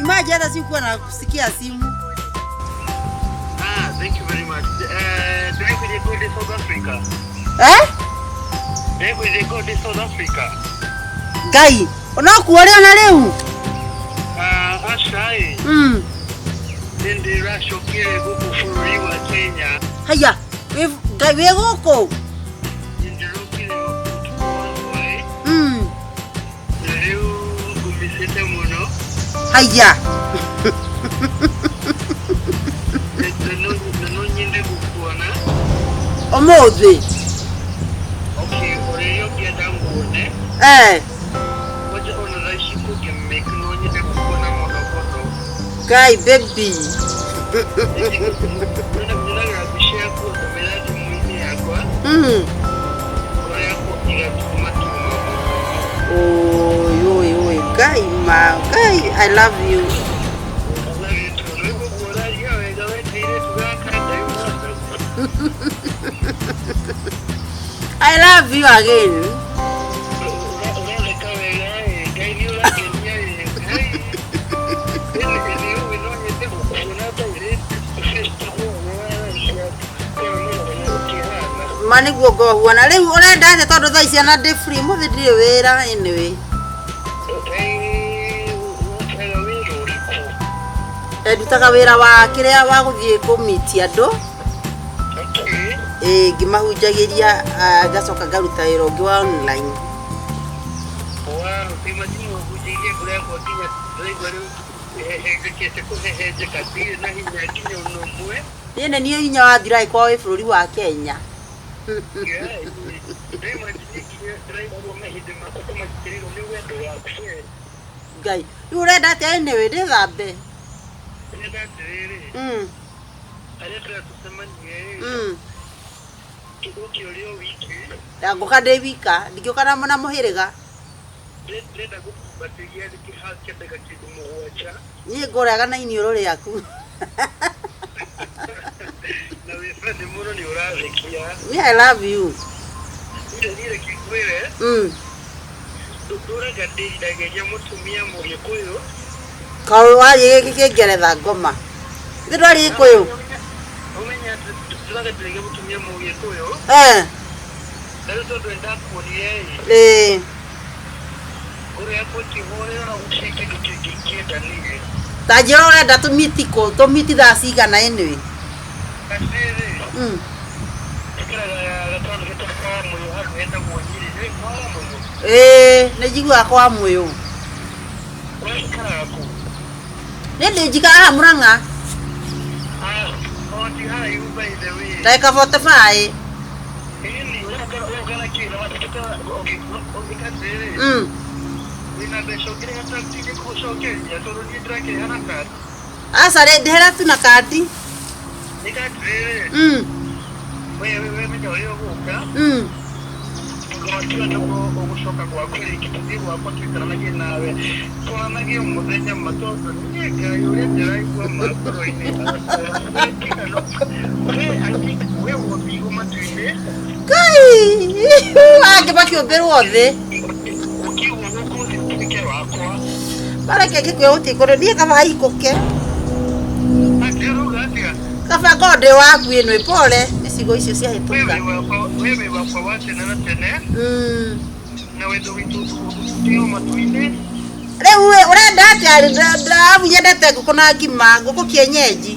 Imagine hata sikuwa nakusikia simu. Ah, thank you very much. Ndĩraiguire kũndĩ South Africa. Eh? Ndĩraiguire kũndĩ South Africa. Ngai, onokuo rĩ ona rĩu? Ah, aca ĩ. Nĩ ndĩracokire gũkũ bũrũri wa Kenya. Haya, Ngai wĩ gũkũ? Nĩ ndĩrokire ũtukũ wa hwaĩ. Na rĩu ngũmicĩte mũno. Haya. Na no nyende gũkuona. Ũmũthĩ? Okay, ũrĩa ũngĩenda nguone. Eh. Ngoja ona thaa ici kũngĩmake no nyende gũkuona mũno mũno. Ngai baby. Nyonaga mbica yaku ndũmĩra thimũ-inĩ yakwa. Ngoro yakwa ĩgatuma tuma mũno. Oi, oi, oi, Ngai ma, Ngai, I love you. I love you too. Rĩu ũguo ũraria wega wetereire tũgaka Ngai wothe. I love you again. Ũroneka wega ĩ, Ngai nĩ ũrangenia ĩ. Ngai. Ĩni ũĩ no nyende gũkuona direct face to face ũkĩhana. Ma nĩguo ngohuana. Rĩu ũrenda atĩa tondũ thaa ici ona ndĩ free, ũmũthĩ ndirĩ wĩra anyway. Ũrutaga wĩra ũrĩkũ? Ndutaga wĩra wa kĩrĩa wa gũthiĩ kũmiti andũ. Okay. Ĩĩ, ngĩmahunjagĩria, ngacoka ngaruta wĩra ũngĩ wa online. Wow, imagine ũhunjĩirie ngoro yakwa nginya ndĩraigua rĩu ĩhehenjekete kũhehenjeka ndirĩ na hinya nginya ona ũmwe. Niĩ nĩ niĩ hinya wathira angĩkorwo wĩ bũrũri wa Kenya. Ngai, rĩu ũrenda atĩa anyway, ndĩthambe? Ngũka ndĩ wika, ndingĩũka na mũhĩrĩga. Niĩ ngũrega na iniũrũ rĩaku. Me, I love you. Ndũraga ndĩriragĩria mũtumia mũgĩkũyũ. Kaũ wathiĩ gĩkĩ kĩngeretha ngoma. Ithe ndwarĩ gĩkũyũ? Ũmenye atĩ ndũraga ndĩriragĩria mũtumia mũgĩkũyũ. Eh. Na rĩu tondũ nĩndakuonire ĩ. Ĩĩ. Ngoro yakwa ĩkĩhorera na gũtirĩ kĩndũ kĩngĩ ingĩenda niĩ. Ta njĩra ũrenda tũmiti kũ? Tũmiti thaa cigana anyway? Atĩrĩrĩ. Njikaraga gataũni getagwo Kamũyũ handũ hetagwo Nyĩrĩ. Nĩũĩ kwa Kamũyũ? Ĩĩ, nĩ njiguaga kwa Mũyũ. We ũikaraga kũ? Niĩ ndĩ njikaraga haha Mũrang'a. Ah, o ti haraihu by the way. Ndagĩka 45. Ĩni, ũroka na kĩ? Na matiketi okay, ĩka atĩrĩrĩ. Wĩna mbeca ũngĩrĩha taxi ngĩgũcokeria tondũ niĩ ndĩrakĩrĩha na kandi. Aca rĩ, ndĩhĩra tu na kandi. Ĩka atĩrĩrĩ. We we menya ũrĩa ũgũka. Ndũgatiga nĩguo ũgũcoka gwaku rĩngĩ tũthiĩ gwakwa tũikaranagie nawe twaranagie o mũthenya ma tondũ niĩ Ngai ũrĩa ndĩraigua ma ngoro-inĩ yakwa we wombirwo matu-inĩ. Ngai, angĩ makĩũmbĩrwo thĩ. Ũkĩigwo gũkũ thĩ ũtuĩke wakwa. Mareke ngĩkwĩra gũtirĩ kũndũ niĩ kaba haikũke. Atĩ ũrauga atĩa? Kaba ngorwo ndĩ waku ĩno ĩ pole nĩ ciugo icio ciahĩtũka. We wĩ wakwa wa tene na tene. Na wendo witũ ũtũire matu-inĩ. Rĩu ĩ ũrenda atĩa ndĩramu nyendete ngũkũ na ngima, ngũkũ kienyeji.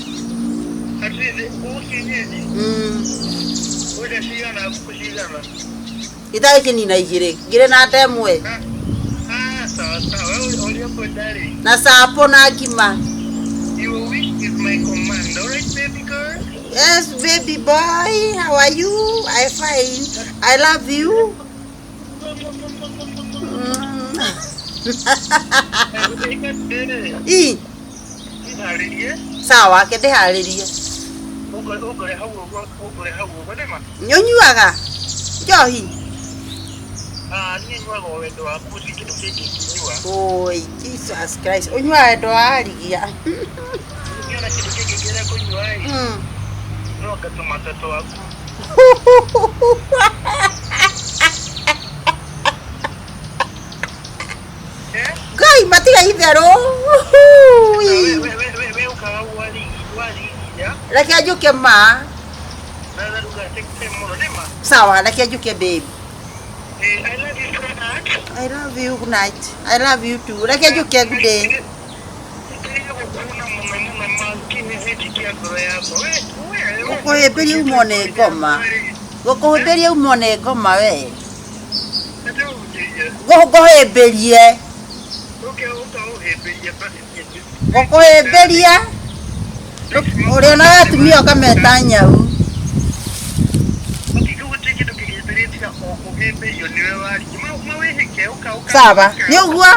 Atĩrĩrĩ, ngũkũ kienyeji? Ũrenda cigana ngũkũ cigana? Itagĩkĩnina igĩrĩ, ngĩrĩ na ndemwe. Ah, sawa sawa, wewe ũrĩa ũkwenda rĩ. Na chapo na ngima. Your wish is my command, all right baby girl? Yes baby boy, how are you? I fine. I love you. I. Sawa, ke ndĩharĩrie. Nĩũnyuaga njohi? Oi, Jesus Christ. Ũnyuaga wendo wa arigia. Ngai matiga itherũ. Reke njũke ma. Na ndũgatake mũno nĩ ma. Sawa, reke njũke babe. Eh, I love you so much. I love you, good night. I love you too. Reke njũke, good day. Nĩngeria gũkuona mũno mũno ma kĩmĩthĩti kĩa ngoro yakwa. We Gũkũhĩmbĩria umwo nĩ ngoma. Gũkũhĩmbĩria umwo nĩ ngoma we. Nĩndĩũhunjĩrie. Ngũhĩmbĩrie. Ũke ũkaũhĩmbĩria basi. Gũkũhĩmbĩria. Ũrĩonaga atumia ũkameta nyau. Gũtirĩ kĩndũ kĩhĩmbĩrie tiga o kũhĩmbĩrio nĩwe Warigi. Mawĩhĩke ũka ũka. Sawa, nĩ ũguo?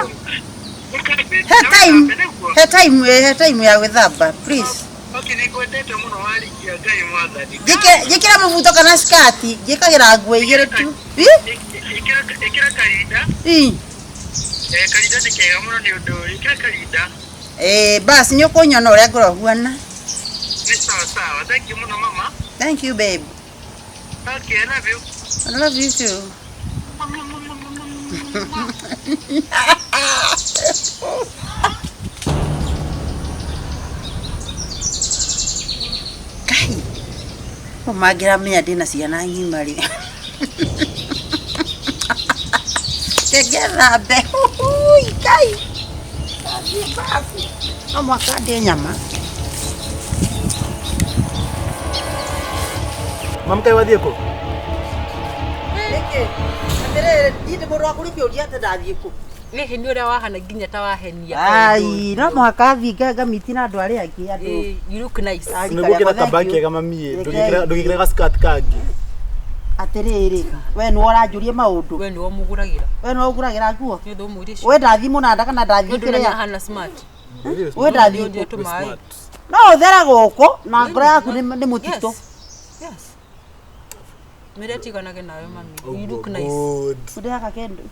Ũka He time, he time, he time ya gwĩthamba, please. Okay, nĩngwendete mũno Warigi ya Ngai mwathani. Njĩkĩra mũbuto kana skati, njĩkagĩra nguo igĩrĩ tu. Ĩ? Ĩkĩra karinda. Ĩ. Eh, karinda nĩ kega mũno nĩ ũndũ ĩkĩra karinda. Eh, basi nĩ ũkũnyona ũrĩa ngoragwo huana. Nĩ sawa sawa. Thank you mũno mama. Thank you babe. Okay, I love you. I love you too. Kai. Mangĩramenya ndĩna ciana ng'ima rĩ. Ngethambe. Hui, Kai. Ndathiĩ babu. No mũhaka ndĩe nyama. Mami kaĩ wathiĩ kũ? Nĩkĩ? Atĩrĩrĩ, niĩ ndĩ mũndũ wa kũrĩ kĩũria atĩ ndathiĩ kũ? Gĩkĩ nĩ ũrĩa wahana nginya ta wahenia. Ai, no mũhaka thiĩ ngamiti na andũ arĩa angĩ andũ. Eh, you look nice. Ai. Nĩguo kĩna Thank you. kabaki kega mami Rekei. ndũgĩkĩre gaskirt kangĩ. Atĩrĩrĩ, we nĩwe ũranjũria maũndũ. We nĩwe ũmũgũragĩra. We nĩwe ũngũragĩra nguo. Nĩ ũndũ ũmwĩre We ndathiĩ mũnanda kana ndathiĩ Nĩ ũndũ ũrĩa kĩrĩa? ahana smart. We ndathiĩ Nĩ ũndũ kũ? tũmaĩ. No ũthere gũkũ na ngoro yaku nĩ nĩ mũtitũ. Yes. Yes. Mĩrĩa tiganage nawe mami. You look nice. Good. Ũndĩhaga kĩndũ.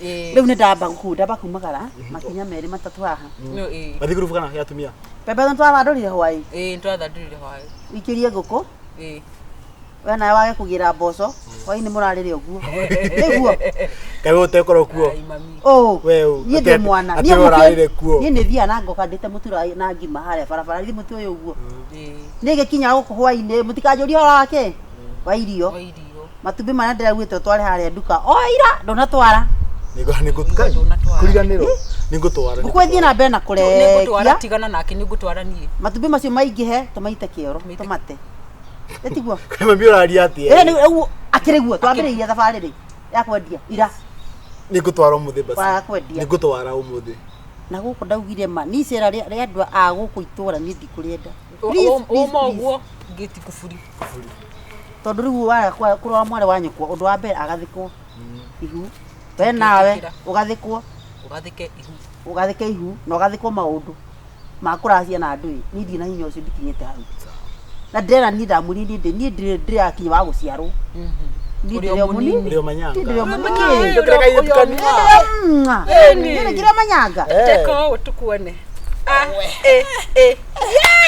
Eh, Rĩu nĩ ndamba gũkũ, ndamba kumagara makinya merĩ matatũ haha. no eh. Mathiĩ ngurubu kana ya atumia? Mbembe nĩ twathandũrire hwaĩ. Eh, nĩtwathandũrire hwaĩ. Ũikĩrie ngũkũ. Eh. We nawe wage kũgĩra mboco. Hwaĩ-inĩ mũrarĩre ũguo. Nĩguo. Kaĩ we ũtekorwo kuo? Ai mami. Ũ. We ũ, Niĩ ndĩ mwana. atĩ we ũrarĩre kuo. Niĩ nĩ thiaga na ngoka ndĩte mũtura na ngima harĩa barabara. Githĩ mũtĩ ũyũ ũguo. Eh. Nĩ gĩkinya gũkũ hwaĩ-inĩ mũtikanjũrie ũhoro wake wa irio. Wa irio. Matumbĩ marĩa ndĩraugĩte ũtware harĩa nduka. O ira ndũnatwara. Nĩngũtwara. Ndũnatwara. Kũriganĩrwo. Nĩngũtwara. Ngũkũ ĩthiĩ na mbere na Nĩngũtwara kũrekia. tigana nake nĩngũtwara niĩ. Matumbĩ macio maingĩhe tũmaite kĩoro Tũmaite- tũmate. Ĩtiguo. Kaĩ mami ũraria atĩa? Ĩĩ nĩ ũguo akĩrĩ guo twambĩrĩirie thabarĩ rĩ ya kwendia ira Nĩngũtwara ũmũthĩ basi. wa kwendia. Nĩngũtwara ũmũthĩ. Na gũkũ ndaugire ma niĩ icera rĩa rĩa andũ a gũkũ itũra niĩ ndikũrĩenda. Please, please, Ũma please. ũguo ngĩti kuburi. Tondũ rĩu waga kũrora mwarĩ wa nyũkwa ũndũ wa mbere agathikwo ihu. We nawe Ndingĩtĩkĩra. ũgathikwo Ũgathike ihu. ũgathike ihu na ũgathikwo maũndũ ma kũracia na andũ ĩ niĩ ndirĩ na hinya ũcio ndikinyĩte hau na ndĩrera niĩ ndamwĩrire niĩ ndĩ niĩ ndirĩ ndĩrakinya wa gũciarwo niĩ Ũrĩ o ndĩrĩ o mũnini mũnini. Ũrĩ o manyanga. Niĩ ndĩrĩ o mũnini Ndũkĩreka kairĩtu kanini. Mwah. Ĩni. Niĩ nĩkĩrĩ manyanga Eh. Teka ũũ tukuone. Ah, eh, eh.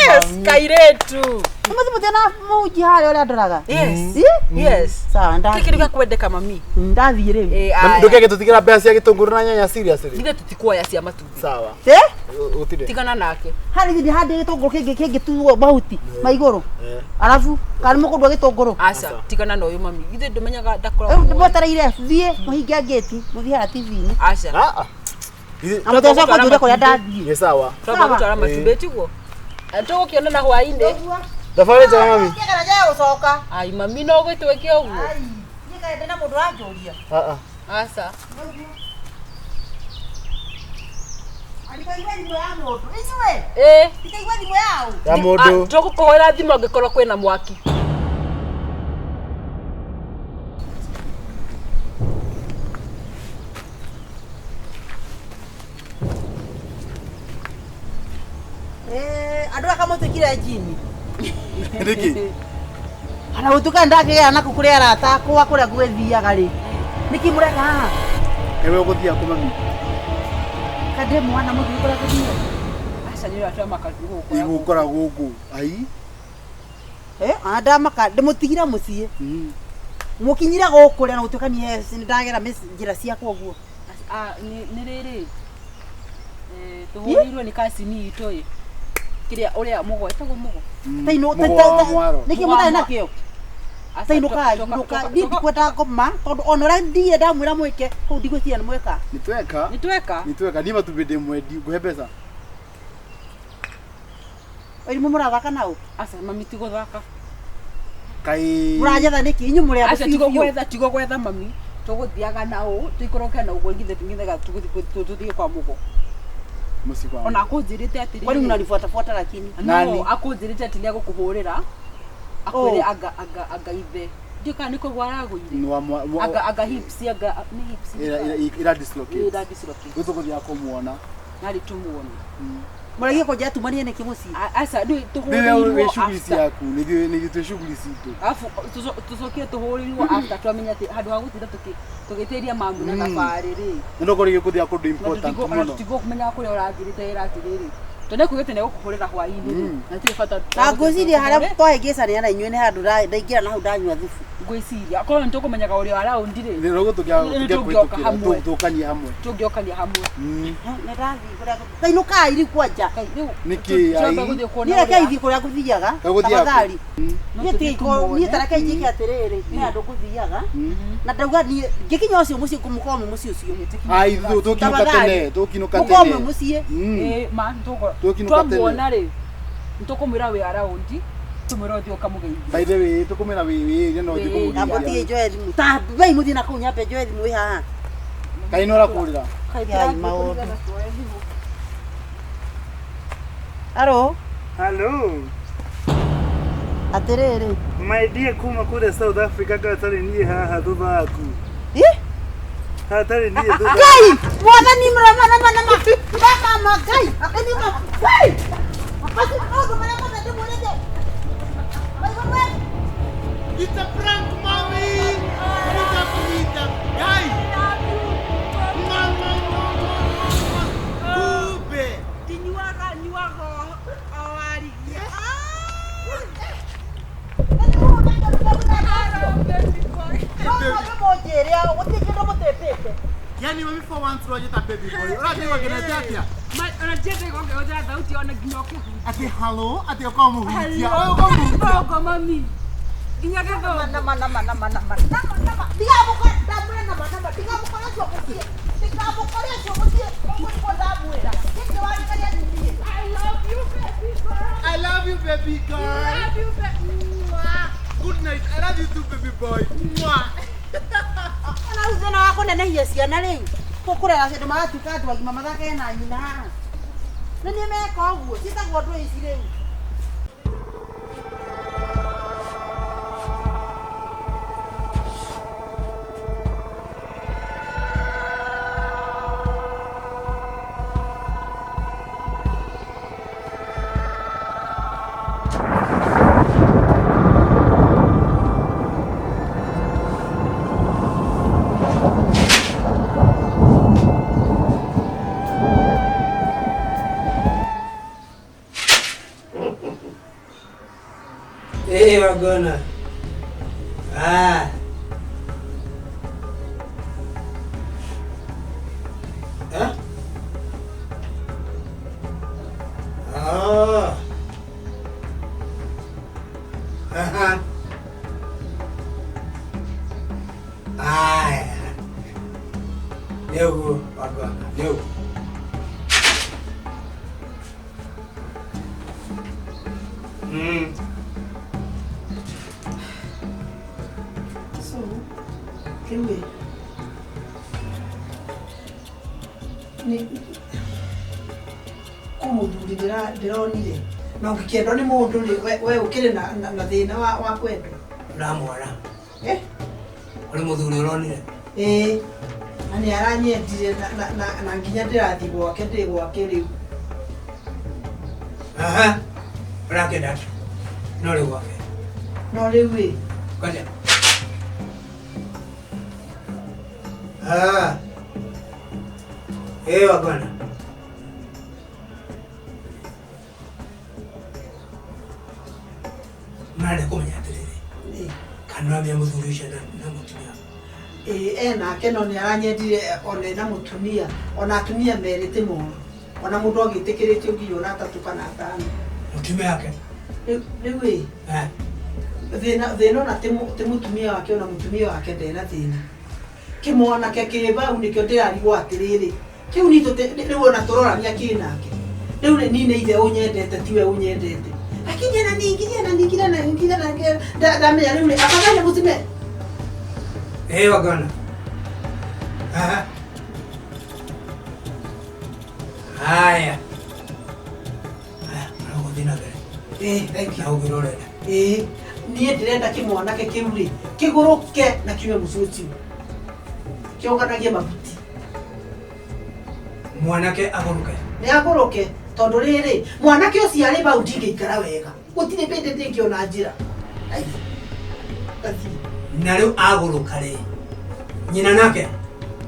Yes, kairetu. nĩ mũthi mũtiona mũhunjia harĩa ũrĩa ndoraga Yes. Ĩ? Yes. Sawa Kĩkĩ ndathiĩ gĩgakwendeka mami. ndathiĩ rĩu Eh, Mami, aya. Ndũkĩage tũtigĩra mbeca cia gĩtũngũrũ na nyanya seriously. Ithuĩ tũtikuoya cia matumbĩ. Sawa. Ĩ? Gũtirĩ. Tigana nake. Harĩ githĩ handĩ gĩtũngũrũ kĩngĩ kĩngĩtuo mahuti ma igũrũ Eh. arabu kana nĩ mũkũndua gĩtũngũrũ Aca, Aca. tigana na ũyũ mami. Ithuĩ ndũmenyaga rĩu ndakoragwo. mwetereire thiĩ mũhinge ngĩti mũthiĩ harĩa TV-inĩ Aca. Ah, ah. Ithuĩ- na mũtigacoka kũnjũria kũrĩa ndathiĩ Nĩ sawa. Twamba gũtwara matumbĩ tiguo. Tũgũkĩonana hwaĩ-inĩ. Thabarĩ njega mami. Kĩgera nja gũcoka. Ai mami no gĩtwĩke ũguo. Ai, niĩ kaĩ ndĩ na mũndũ ũranjũria. Ah, ah. Aca. Ndikaigua thimũ ya mũndũ. Inyuĩ, Eh. ndikaigua thimũ yaũ. Ya mũndũ. Tũgũkũhũrĩra thimũ angĩkorwo kwĩna mwaki. Eh, andũ aka mũtuĩkire njini. Nĩkĩ? Ona gũtuĩka nĩndakĩgĩa naku kũrĩ arata akwa kũrĩa ngũgĩthiaga rĩ. Nĩkĩ mũreka haha? Kaĩ we ũgũthiĩ kũ mami? Kaĩ ndĩ mwana mũthiĩ kũrĩa ngũthiĩ? Aca nĩ ũrĩa twamaka gũkũ. Igũkora gũkũ. Ai. Eh, ona ndamaka ndĩmũtigire mũciĩ. Mũkinyire gũkũ rĩ ona gũtuĩka niĩ nĩndagera njĩra ciakwa ũguo. Ah, nĩ rĩrĩ. Eh, tũhũrĩirwo nĩ kacini itũ ĩ. Kĩrĩa ũrĩa mũgo ĩtagwo mũgo. Taino Mũgo wa mwaro. nĩkĩ mũtarĩ nakĩo? Tainũkai, inũkai. Niĩ ndikwenda ngoma tondũ ona ũrĩa ndigire ndamwĩra mwĩke kũu ndigwĩciria nĩ mweka. Nĩ tweka. Nĩ tweka. Nĩ tweka. Niĩ matumbĩ ndĩ mwendi ngũhe mbeca. Irimũ mũrathaka nao. Aca mami ti gũthaka. Kaĩ. Mũranjetha nĩkĩ? Inyuĩ mũrĩ andũ Aca tigo biũ biũ. gwetha tigo gwetha mami. Tũgũthiaga na ũ tũikũrũke na ũguo nginya tũthiĩ kwa mũgo. Mũciĩ kwa. Ona akũnjĩrĩte atĩrĩrĩ. Kwani mnanifuatafuata lakini? Nani? No, akũnjĩrĩte atĩ nĩegũkũhũrĩra. Akwĩre anga anga anga ithe. Ndiũĩ kana nĩ kũgwa aragũire. Nĩ wa mwa. Anga anga hips anga nĩ hips. Ira ira ira dislocate. Ira dislocate. Rĩu tũgũthiaga kũmuona. Narĩ tũmuone. Mũragia kũnjĩra tumanie nĩkĩ mũciĩ? Aca rĩu Rĩu tũhũrĩirwo wĩ shughuli after. ciaku. Nĩ ithuĩ twĩ shughuli citũ. Alafu tũcokie tũhũrĩirwo after twamenya atĩ handũ ha gũtinda tũgĩtĩria mamu na thabarĩ rĩ. Nĩ ndũkorwo gũthiaga kũndũ important Ona mũno. tũtigũkũmenyaga kũrĩa ũrathirĩte wĩra atĩrĩrĩ. Tondũ nĩkuugĩte nĩegũkũhũrĩra hwaĩ-inĩ rĩ. Na tirĩ bata. Na ngwĩciria harĩa twahĩngĩcania na inyuĩ nĩ handũ ndaingĩra na hau ndanyua thubu. Ngwĩciria korwo nĩtũkũmenyaga ũrĩa around rĩ. Nĩ rogo Nĩ tũngĩoka hamwe. tũngĩokanie hamwe. Tũngĩokania hamwe. Nĩ ndathiĩ kũrĩa tainũkai rĩu kwanja. Rĩu Nĩkĩ twambe ai? gũthiĩ kuona Niĩ reke ũrĩa- ithiĩ kũrĩa ngũthiaga. Ũgũthiaga kũ? Tafadhali. No Niĩ tũthiĩ tigiko niĩ tũmuone. ta reke njĩke atĩrĩrĩ nĩ handũ ngũthiaga. Na ndauga niĩ ngĩkinya ũcio mũciĩ ngũmũkorwo mwĩ mũciĩ ũcio. Ai tũkinũka Tafadhali. tene, tũkinũka Mũkorwo mwĩ tene. mũciĩ. Ĩĩ, ma nĩtũgũ- Tũkinũka tene. twamuona rĩ nĩtũkũmwĩra wĩ around tũmwĩre ũthiĩ ũkamũgeithie. By the way, tũkũmwĩra wĩ wĩ no Wĩ- ũthiĩ Namba kũmũgeithia. tige njoe thimũ. Ta mbei mũthiĩ na kũu nyambe njoe thimũ ĩ haha. Kaĩ nĩ ũrakũrĩra? Ngai maũndũ. Aro, Hello, atĩrĩrĩ. my dear kuma kũrĩa South Africa gatarĩ niĩ haha thutha waku. Ĩ? Hatarĩ niĩ thutha. Ngai, mwathani mrama nama nama. Mama Ngai, akani ma. Ngai. Basi maũndũ marĩa mothe ndĩmwĩrĩte. Maigua mwega. It's a prank, mommy! It's a it's a guy! Mama, mama, mama! Kube! Ndinyuaga nyuaga o warigia. Yani mami for once wajeta baby boy. Urathi wagenete atia? Ona njende gongeonjera thauti ona nginya ũkĩhutia. Ati hello, ati ukamuhutia. Wewe ukamuhutia. Gĩthũngũ mami. Nginya gĩthũngũ. Nama nama nama nama nama nama. Ndigamũkore ndamwĩra nama nama ndigamũkore ũcio mũciĩ. Ndigamũkore ũcio mũciĩ. Ũguo nĩguo ndamwĩra. Gĩkĩ warikaria niĩ. I love you baby girl. I love you baby girl. I love you baby. Mwah. Good night. I love you too baby boy. Mwah. Ona rĩu thĩna wa kũnenehia ciana rĩu kũrera andũ magatuĩka andũ agima mathakage na nyina haha. Nĩ niĩ meka ũguo ciĩtagwo ndũĩ ici rĩu. Hey, Wagona. Ah. Huh? Oh. Uh-huh. Ah. Neu, Wagona. Neu. Mm. So, rĩu ĩ nĩ kũ mũthuri ndĩronire na ũngĩkĩendwo nĩ mũndũ rĩ we ũkĩrĩ na thĩna wa kwendwo. Ũramwara. Eh? Kũrĩ mũthuri ũronire? Ĩĩ, na nĩ aranyendire na nginya ndĩrathiĩ gwake ndĩ gwake rĩu. Aha. Ũrakĩenda atĩa? No rĩu gwake. No rĩu ĩ. Ngoja. Ah. Eh, Wagwana. Marenda kũmenya atĩrĩrĩ, kana ũramenya mũthuri ũcio na mũtumia. Ĩĩ, enake no nĩ aranyendire ona ena mũtumia, ona atumia merĩ ti moru. Ona mũndũ agĩtĩkĩrĩtio nginya ona atatũ kana atano. Mũtumia wake. Rĩu ĩ thĩna thĩna ona ti mũtumia wake ona mũtumia wake ndena thĩna kĩmwanake kĩ bau nĩkĩo ndĩrarigwo atĩrĩrĩ kĩu ni rĩu ona tũrorania kĩ nake rĩu nĩ niĩ nĩ ithe ũnyendete tiwe ũnyendete lakini ananiingilia ananiingilia ananiingilia na ndamenya rĩu nĩ afadhali mũtume. Eh, wagana. Aha. Haya. Haya, ũgũthiĩ na mbere. Eh, thank Na you. ũngĩra ũrenda. Ĩĩ, niĩ ndĩrenda kĩmwanake kĩu rĩ kĩgũrũke na kiume mũciĩ ũcio kĩonganagie mahuti. Mwanake agũrũke. Nĩ agũrũke tondũ rĩrĩ mwanake ũcio arĩ bau ndingĩikara wega gũtirĩ bĩndĩ ndĩngĩona njĩra. Ai, athiĩ. Na rĩu agũrũka rĩ, nyina nake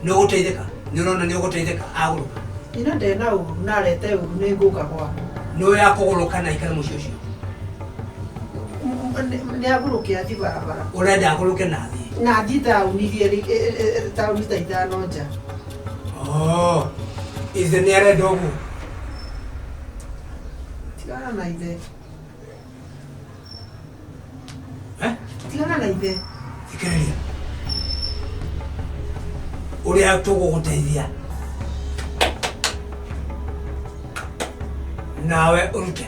nĩ ũgũteithĩka, nĩ ũrona nĩ ũgũteithĩka agũrũka. Nyina ndena ũru na arete ũru nĩ ngũka gwakwa. Nĩ ũyũ akũgũrũka na aikare mũciĩ ũcio. Nĩ agũrũke athiĩ barabara. Ũrenda agũrũke na athiĩ. Na athiĩ taũni ithiĩ taũni ta ithano nja. Oh, ithe nĩ arenda ũguo. Tigana na ithe. Eh? Tigana na ithe. Thikĩrĩria. Ũrĩa tũgũgũteithia. Nawe ũrute.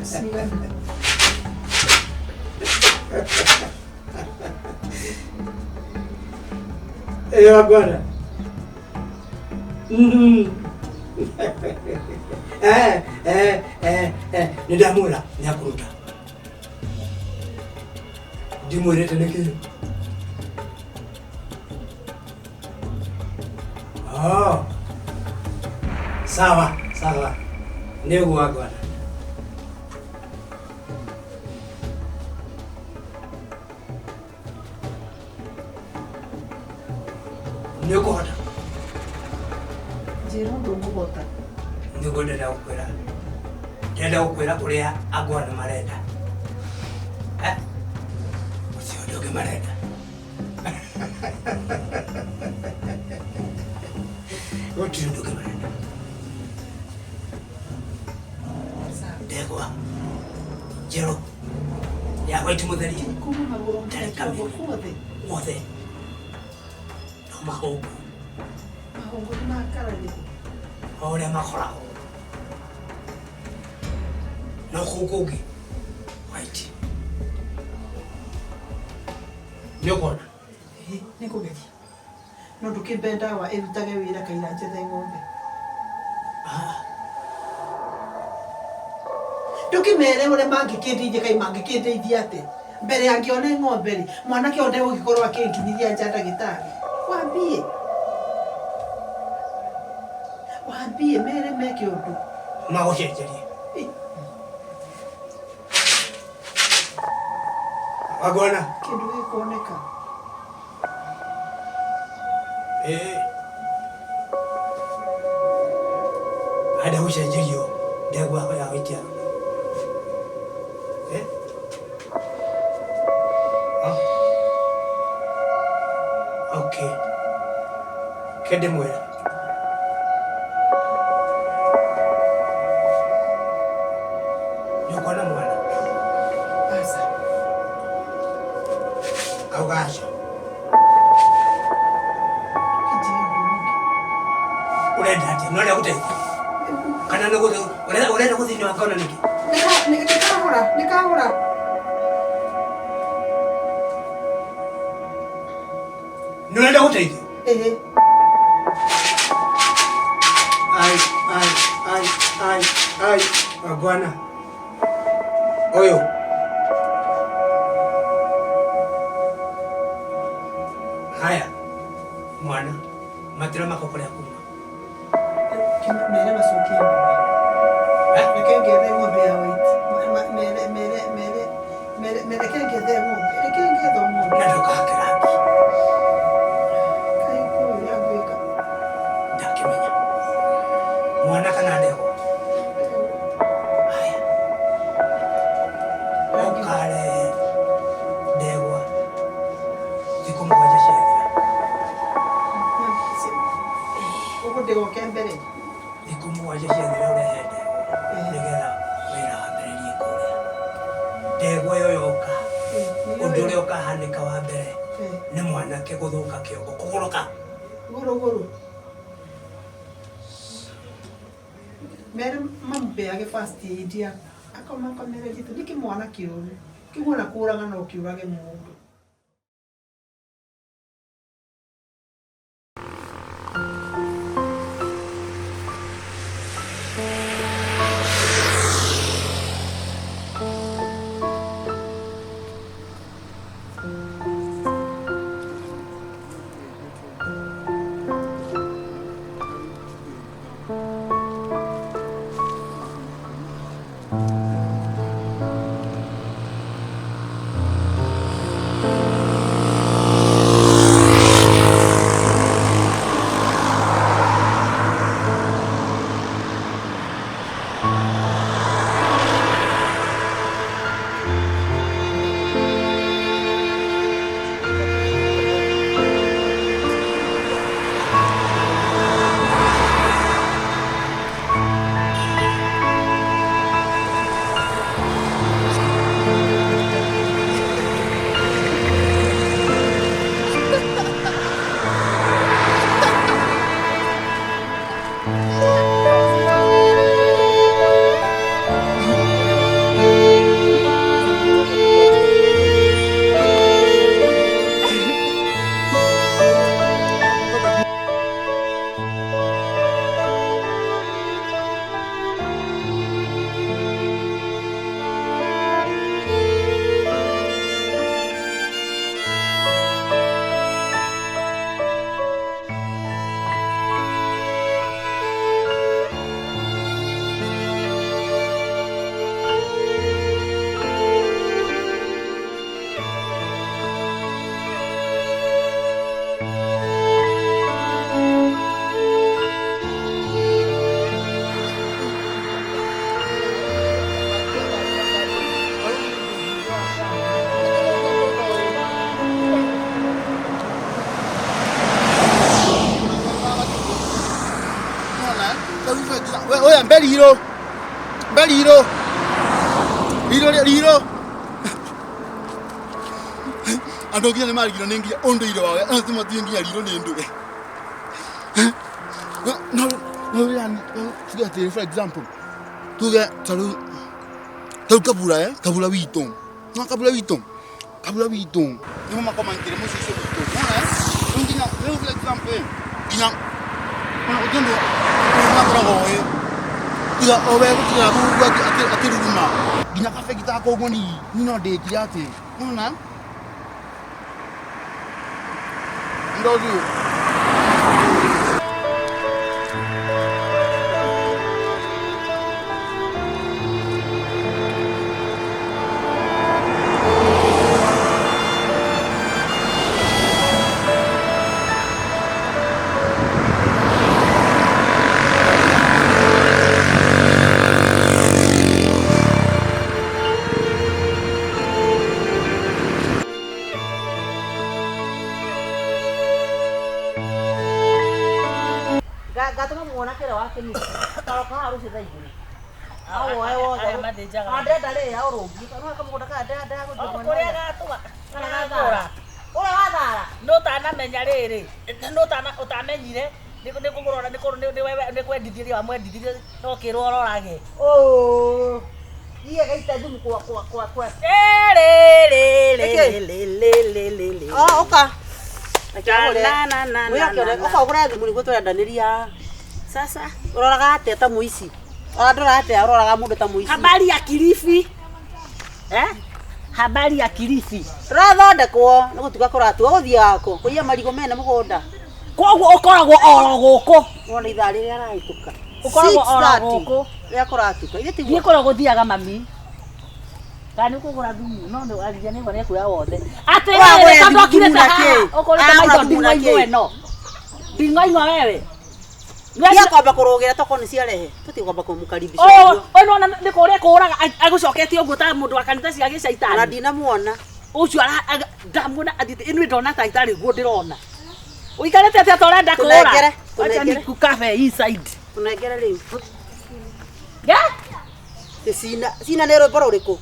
Cigana. Eh, wagwana. Eh, eh, eh, eh, nĩ ndamwĩra nĩ akũruta. Ndimwĩrĩte nĩkĩ? Oh. Sawa, sawa. Nĩ ũguo wagwana. Nĩ ũkũhota. Njĩra ũndũ ngũhota. Nĩguo ndĩrenda gũkwĩra. Ndĩrenda gũkwĩra ũrĩa angwana marenda. Eh? Ũcio ũndũ ũngĩ marenda. Gũtirĩ ũndũ ũngĩ marenda. Ndegwa njerũ ya white mũtheri. Kuma magũrũ Ndarĩ kamĩrĩ. guothe. Mothe. No mahũngũ. Mahũngũ nĩ makararĩkũ? O ũrĩa makoragwo. No kũu kũngĩ white. Nĩ ũkuona? Ĩĩ, nĩ ngũgeria. No ndũkĩmbe ndawa ĩrutage wĩra kaira njethe ng'ombe. Ah. Ndũkĩmere ũrĩa mangĩkĩndeithia kaĩ mangĩkĩndeithia atĩa? Mbere angĩone ng'ombe rĩ, mwanake ũyũ ndegũgĩkorwo akĩnginyithia nja ndagĩtarĩ. Wambie. Wambie mere meke ũndũ. Magũcenjerie. Ĩ. Wagwana. Kĩndũ gĩkuoneka. Eh. Ada gũcenjerio ndegwa ya white ya. Eh? Oh. Okay. Kende mwera. Nĩũkuona mwana? Aca. Auga aca. Kĩnjĩre ũndũ ũngĩ. Ũrenda atĩa? Nĩ ũrenda gũteithio? Kana nĩ gũthiĩ ũrenda gũthiĩ nĩ wakona nĩkĩ? Nĩ kahora, nĩ kahora. Nĩ ũrenda gũteithio? Ĩĩ. Ai, ai, ai, ai, ai, wagwana. Ũyũ. Haya, mwana, matira mako kũrĩa kuma. Mere macokie ng'ombe. Reke ngethe ng'ombe ya white. Mere mere mere mere mere reke ngethe ng'ombe. Reke ngethe ng'ombe. Na ndũkahake rangi. Kaĩ kũĩ ũrĩa ngwĩka. Ndakĩmenya. Mwana kana ndegwa? Haya. Ũhanĩka wa mbere nĩ mwanake gũthũka kĩongo kũgũrũka. Gũrũgũrũ. Mere mamũpeage first aid ya akomakomere gĩtũ nĩ kĩmwana kĩũru kĩu ona kũraga no kĩũrage mũndũ. Oya mbeliro. Mbeliro. Riro riro. Andũ nginya nĩ marigirwo nĩ nginya ũndũire wao andũ matiũĩ nginya riro nĩ ndũe. No no yani tuge atĩrĩ for example tuge ta rĩu kabura kabura witũ no kabura witũ nĩmo makomangire mũciĩ ũcio witũ nona rĩu nginya rĩu for example nginya ona ũndũ makoragwo ĩ tiga o we gũtiga akĩruruma nginya kabegi takwa ũguo ni no ndĩkire atĩ nona ndothi. Ngatũma mwanake ũrĩa wa kĩnusu karoka haha rũciũ thaa igĩrĩ awoe wothe ndĩrenda rĩrĩ aũrũngie no kamũgũnda kaya ndĩrenda gũthiĩ kũrĩa gatũma kana ũrĩa wa thara no ũtanamenya rĩrĩ no ũtamenyire nĩ kũgũrora nĩ kwendithirie wamwendithirie no kĩrwo ũrorage iye gaita thumu kwa kwa kwa kwa rĩrĩrĩrĩrĩrĩrĩ ũka ũka ũgũre thumu nĩguo tũrendanĩria. Sasa ũroraga atĩa ta mũici? Ũrandora atĩa ũroraga mũndũ ta mũici? Habari ya Kilifi. Habari ya Kilifi. Tũrathondekwo nĩ gũtuga kũratua gũthiaga kũ? Kũiya marigũ mene mũgũnda. Koguo ũkoragwo oro gũkũ. Wona ithaa rĩrĩa arahĩtũka. Ũkoragwo oro gũkũ. Rĩrĩa kũratuka. Ithe tiguo. Niĩ kũrĩa gũthiaga mami. Kana nĩ ũkũgũra thumu no nĩ aria nĩ nĩkuoya wothe. Atĩrĩrĩ tondũ okirĩte haha ũkũrĩte maitho nding'oing'o ĩno. Nding'oing'o wewe. Ndia kwamba kũrũgĩra tokorwo nĩ ciarehe tũtige kwamba kũmũkaribisha ũguo. Ũyũ nĩwona nĩ kũrĩa kũraga agũcoketie ũguo ta mũndũ wa kanitha cia gĩcaitani. Na ndinamuona. Ũcio ndamuona athiĩte ĩnĩ ndona ta itarĩ guo ndĩrona. Ũikarĩte atĩa ta ũrenda kũra? Wacha nikukabe hii side. Tũnengere rĩu. Yeah? Cina cina nĩ rwĩmbo rũrĩkũ?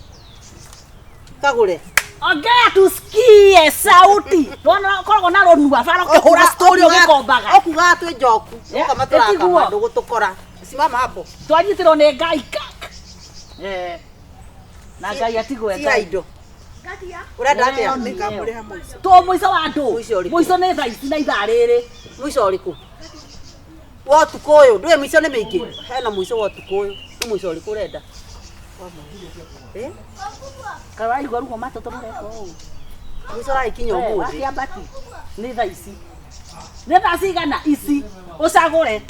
Kagũre. Ongea tusikie sauti. Ndona koragwo na rũnua bara ũkĩhũra story ũgĩkombaga. Okuga twĩ njoku. Ũka matũraka ndũgũtũkora. Simama hapo. Twanyitirwo nĩ Ngai kak. Eh. Na Ngai atigwe Ngai. Indo. Urenda atia? Nĩngamũrĩha mũico. To mũico wa andũ. Mũico nĩ thaa ici na ithaa rĩrĩ. Mũico ũrĩkũ? Wa ũtukũ ũyũ. Ndũĩ mĩico nĩ mĩingĩ. Hena mũico wa ũtukũ ũyũ. Nĩ mũico ũrĩkũ ũrenda? Eh? Karaigua ruo matũ tũreka ũũ. Mũico ũragĩkinya ũmũthĩ. Wakĩambati. Nĩ thaa ici. Nĩ thaa cigana ici. Ũcagũre.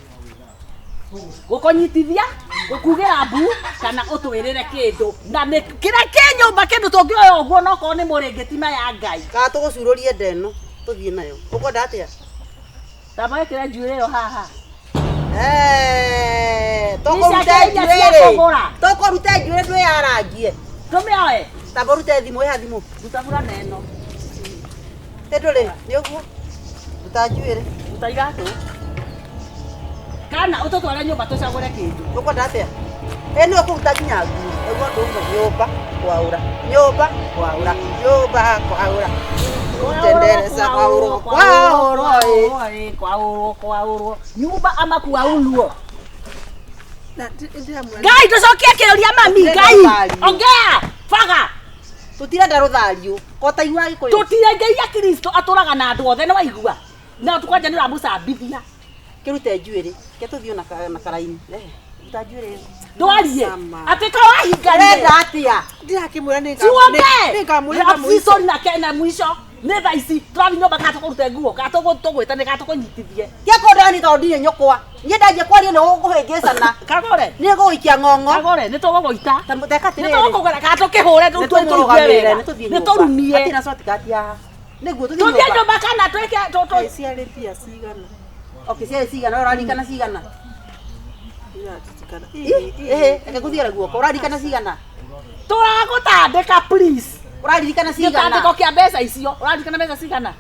Gũkũnyitithia, gũkugĩra mbu kana ũtwĩrĩre kĩndũ. Na nĩ kĩrĩa kĩ nyũmba kĩndũ tũngĩoya ũguo no korwo nĩ mũrĩngĩti maya Ngai. Kana tũgũcurũrie nda ĩno tũthiĩ nayo. Ũkwenda atĩa? Tamba wĩkĩre njuĩrĩ ĩyo haha. Tũkũruta njuĩrĩ. Tũkũruta njuĩrĩ ndwĩyarangie. Tũmĩoe. Tamba ũrute thimũ ĩha thimũ. Ruta burana ĩno. Ĩ ndũrĩ nĩ ũguo. Ruta njuĩrĩ. Ruta iratũ. Kana ũtũtware nyũmba tũcagũre kĩndũ. Ũkwenda atĩa? Ĩ nĩ ũkũruta nginya nguo. Nĩguo ũndũ ũmwe nyũmba kwaũra. Nyũmba kwaũra. Nyũmba kwaũra. Tendereza kwaũrwo kwaũrwo ĩ kwaũrwo kwaũrwo. Nyumba ama kwaulwo. Ngai tũcokie kĩũria mami Ngai. Ongea baga. Tũtirenda rũthario. Ko ta igua Gĩkũyũ. Tũtirengeria Kristo atũraga na andũ othe nĩ waigua. Na kwanja nĩ ũramũcambithia. Kĩrute njuĩrĩ. Ke tũthiĩ na karaini. Ruta njuĩrĩ. Ndwarie. Atĩ ka wahinganire. Ũrenda atĩa? Ndirakĩmwĩra nĩ nĩngamũrĩha mũico. Na na mũico. Nĩ thaa ici tũrathiĩ nyũmba kana tũkũrute nguo kana tũgwĩta nĩ kana tũkũnyitithie. Tiga kũndani tondũ ndirĩ nyũkwa. Niĩ ndanjia kwaria nĩ ũgũkũhĩngĩcana. Kagore. Nĩ ngũgũikia ng'ong'o. Kagore nĩ tũgũgũita. Teka atĩrĩrĩ. Nĩ tũgũkũgũra kana tũkĩhũre tũigue wega. Nĩ tũrumie. Hatirĩ na shortcut haha. Nĩguo tũthiĩ nyũmba. Nyũmba kana twĩke tũ. Ciarĩ mbia cigana? Okay, ciarĩ cigana? Ũraririkana cigana? Ĩhĩ, reke ngũthiĩre guoko. Ũraririkana cigana? Tũragũtandĩka please. Ũraririkana cigana? Gĩtandĩko kĩa mbeca icio. Ũraririkana mbeca cigana?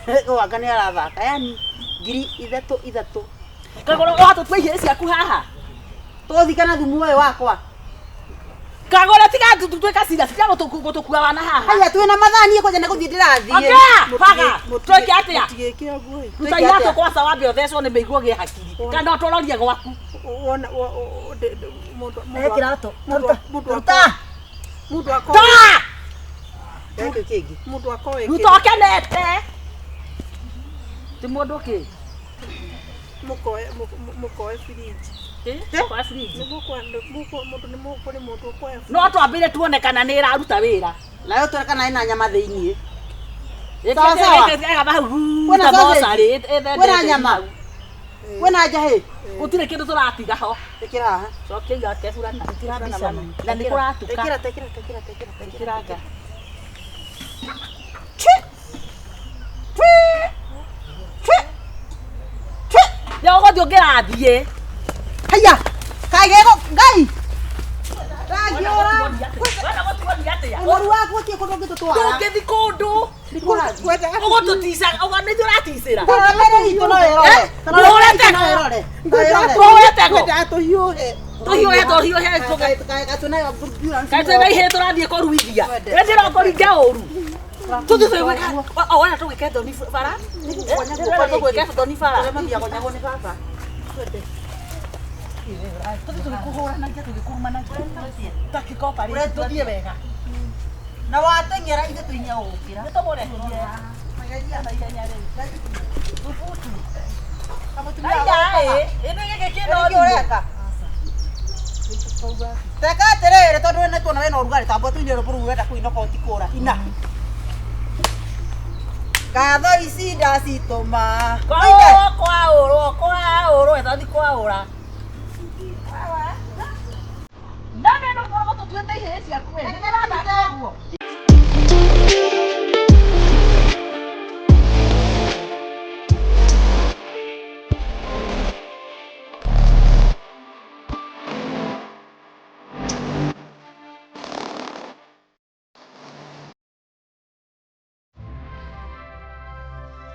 3. Wanga nĩ arathaka. Yani 3,000 3. Kagoro watũtua ihĩĩ ciaku haha. Tũgũthikana thumu ũyũ wakwa. Kagoro tiga tũtuĩka serious tiga gũtũkua wana haha. Haya twĩna mathaa niĩ kwanja nĩ gũthiĩ ndĩrathiĩ. Ongea baga. Twĩke atĩa? Mũtigĩke ũguo ĩ. Ruta iratũ kwaca wambe ũthecwo nĩ mĩiguo gĩ hakiri. Kana ũtũrorie gwaku. Wona mũndũ kĩratũ. Ruta. Mũndũ akoe. Toa! Gĩkĩ kĩngĩ. Mũndũ akoe. Ruta ũkenete. Ti mũndũ kĩ? Mũkoe fridge. Mũkoe fridge. Mũndũ ũkoya. No twambire tuone kana nĩ ĩraruta wĩra. Nayo tuone kana ĩna nyama thĩiniĩ. Sawa sawa. Kwĩna sausage. Kwĩna nyama. Kwĩna njahĩ. Gũtirĩ kĩndũ tũratiga ho. Ĩkĩra haha. Cokia igake burana. Na nĩ kũratuka. Ĩkĩra ĩkĩra ĩkĩra ĩkĩra ĩkĩra nga. Nĩ ũgũthiĩ ũngĩrathiĩ. Haya. Kaigego Ngai. Ndagiora. Ũru waku ũtige kũndũ ũngĩtũtwara. Tũngĩthiĩ kũndũ. Ũgũtũticaga, ũguo nĩ ũraticĩra. Mbere itũ no ĩrore. Tũhũre tego. Tũhũre tego. Tũhiũhe. Tũhiũhe tũhiũhe. Kaĩ twĩna ihĩĩ tũrathiĩ kũruithia. Ĩndĩ no kũringa ũru. Tũthiĩ twĩgwĩka. O wena tũgwĩke thoni bara. Tũgwĩke thoni bara. Tũgwĩke nĩ baba. Tũthiĩ tũgĩkũhũranagia tũgĩkũrumanagia. Takikopa rĩ tũthiĩ wega. Na wateng'era ithe tũinya gũgũkĩra. Nĩ tũmũrekie. Mageria na ihenya rĩu. Thubutu. Aya ĩ, ĩno gĩkĩ kĩna ũreka. Teka atĩrĩrĩ tondũ nĩ tuona wĩna ũrugarĩ tamba tũine rũbũ rũu ũrenda kũinũka ũtikũra. Ina. Ngatho ici ndacitũma. Kwaũrwo kwaũrwo kwaũrwo ĩtathiĩ kwaũra. Ndane no korwo tũtuĩte ihĩĩ ciaku we.